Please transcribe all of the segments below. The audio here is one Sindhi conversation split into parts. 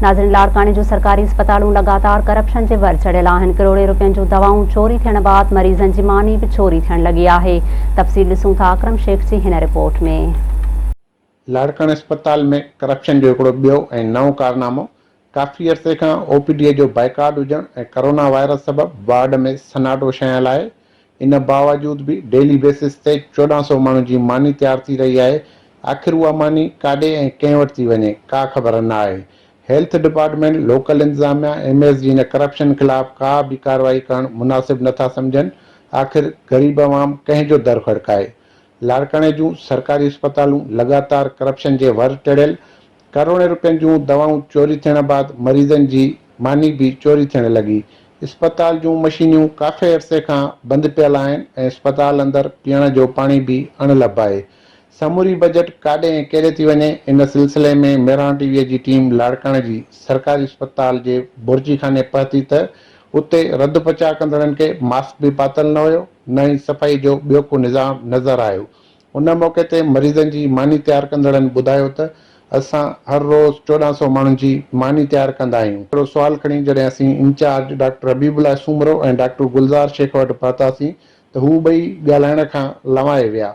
ناظرين لاڙڪاڻي جون سرڪاري اسپتالون لڳاتار ڪرپشن جي ور چڙهيل آهن، ڪروڙين روپين جون دوائون چوري ٿيڻ بعد مريضن جي ماني به چوري ٿيڻ لڳي آهي، تفصيل ڏسون ٿا اڪرم شيخ جي هن رپورٽ ۾. لاڙڪاڻي اسپتال ۾ ڪرپشن جو هڪڙو ٻيو ۽ نئون ڪارنامو، ڪافي عرصي کان او پي ڊي جو بائيڪاٽ هجڻ ۽ ڪرونا وائرس سبب وارڊ ۾ سناٽو ڇانيل آهي، ان باوجود به ڊيلي بيسس تي 14 سئو ماڻهن جي ماني تيار ٿي رهي آهي، آخر اها ماني ڪاڏي ۽ ڪنهن وٽ ٿي وڃي، ڪا خبر نه آهي. هيلٿ ڊپارٽمينٽ، لوڪل انتظاميا، ايم ايس جي ان ڪرپشن خلاف ڪا به ڪارروائي ڪرڻ مناسب نه ٿا سمجهن، آخر غريب عوام ڪنهن جو در کڙڪائي؟ لاڙڪاڻي جون سرڪاري اسپتالون لڳاتار ڪرپشن جي ور چڙهيل، ڪروڙين روپين جون دوائون چوري ٿيڻ بعد مريضن جي ماني به چوري ٿيڻ لڳي. اسپتال جون مشينيون ڪافي عرصي کان بند پيل آهن ۽ اسپتال اندر پيئڻ جو پاڻي به اڻلڀ آهي. سموري بجيٽ ڪاڏي ۽ ڪيڏي ٿي وڃي؟ ان سلسلي ۾ مهراڻ ٽي وي جي ٽيم لاڙڪاڻي جي سرڪاري اسپتال جي بورچي خاني پهتي ته اتي رڌ پچاء ڪندڙن کي ماسڪ به پاتل نه هيو نه ئي صفائي جو ٻيو ڪو نظام نظر آيو. ان موقعي تي مريضن جي ماني تيار ڪندڙن ٻڌايو ته اسان هر روز 14 سئو ماڻهن جي ماني تيار ڪندا آهيون. اهڙو سوال کڻي جڏهن اسين incharge doctor Habibullah Soomro ۽ doctor Gulzar Shaikh وٽ پهتاسين ته هو ٻئي ڳالهائڻ کان لنوائي ويا.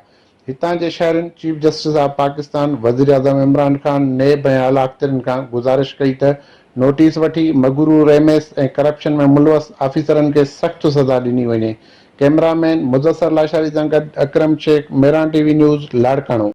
هتان جي شهرين چيف جسٽس آف پاڪستان، وزيراعظم عمران خان، نيب ۽ اعليٰ اختيارين کان گذارش ڪئي ته نوٽيس وٺي مغرور ايم ايس ۽ ڪرپشن ۾ ملوث آفيسرن کي سخت سزا ڏني وڃي. ڪئميرا مين مدثر لاشاري سان گڏ Akram Shaikh, Mehran T V news, Larkana.